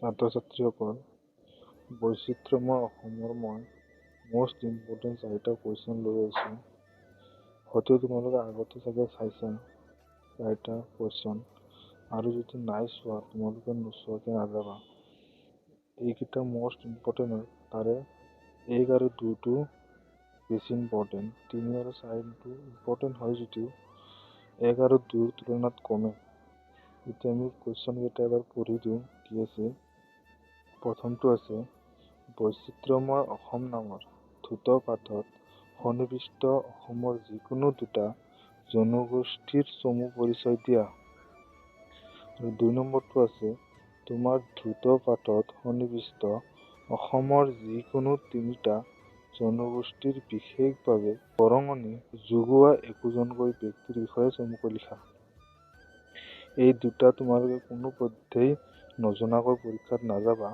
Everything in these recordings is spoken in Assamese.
ছাত্ৰ ছাত্ৰীসকল, বৈচিত্ৰ্যময় অসমৰ মই মষ্ট ইম্পৰ্টেণ্ট চাৰিটা কুৱেশ্যন লৈ আহিছোঁ। হয়তো তোমালোকে আগতে চাগে চাইছা চাৰিটা কুৱেশ্যন, আৰু যদি নাই চোৱা, তোমালোকে নোচোৱাকৈ নাযাবা। এইকেইটা মষ্ট ইম্পৰ্টেণ্ট হয়। তাৰে 1 আৰু 2টো বেছি ইম্পৰ্টেণ্ট। 3 আৰু 4টো ইম্পৰ্টেণ্ট হয় যদিও 1 আৰু 2ৰ তুলনাত কমে। এতিয়া আমি কুৱেশ্যনকেইটা এবাৰ পঢ়ি দিওঁ কি আছে। প্ৰথমটো আছে, বৈচিত্ৰ্যময় অসম নামৰ দ্ৰুত পাঠত সন্নিৱিষ্ট অসমৰ যিকোনো দুটা জনগোষ্ঠীৰ চমু পৰিচয় দিয়া। আৰু 2 নম্বৰটো আছে, তোমাৰ দ্ৰুত পাঠত সন্নিৱিষ্ট অসমৰ যিকোনো তিনিটা জনগোষ্ঠীৰ বিশেষভাৱে বৰঙণি যোগোৱা একোজনকৈ ব্যক্তিৰ বিষয়ে চমুকৈ লিখা। এই দুটা তোমালোকে কোনো পধ্যেই নজনাকৈ পৰীক্ষাত নাযাবা।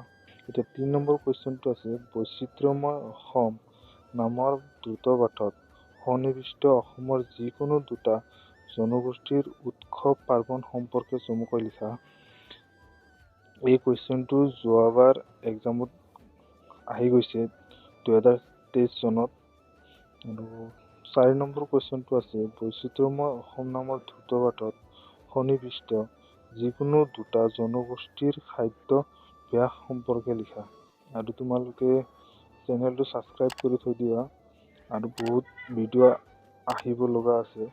এতিয়া 3 নম্বৰ কুৱেশ্যনটো আছে, বৈচিত্ৰ্যময় অসম নামৰ দ্ৰুত পাঠত সন্নিৱিষ্ট অসমৰ যিকোনো দুটা জনগোষ্ঠীৰ উৎসৱ পাৰ্বণ সম্পৰ্কে চমুকৈ লিখা। এই কুৱেশ্যনটো যোৱাবাৰ এক্সামত আহি গৈছে 2023 চনত। আৰু 4 নম্বৰ কুৱেশ্যনটো আছে, বৈচিত্ৰ্যময় অসম নামৰ দ্ৰুত পাঠত সন্নিৱিষ্ট যিকোনো দুটা জনগোষ্ঠীৰ খাদ্যাভ্যাস সম্পৰ্কে লিখা। আৰু তোমালোকে চেনেলটো ছাবস্ক্ৰাইব কৰি থৈ দিবা, আৰু বহুত ভিডিঅ' আহিব লগা আছে।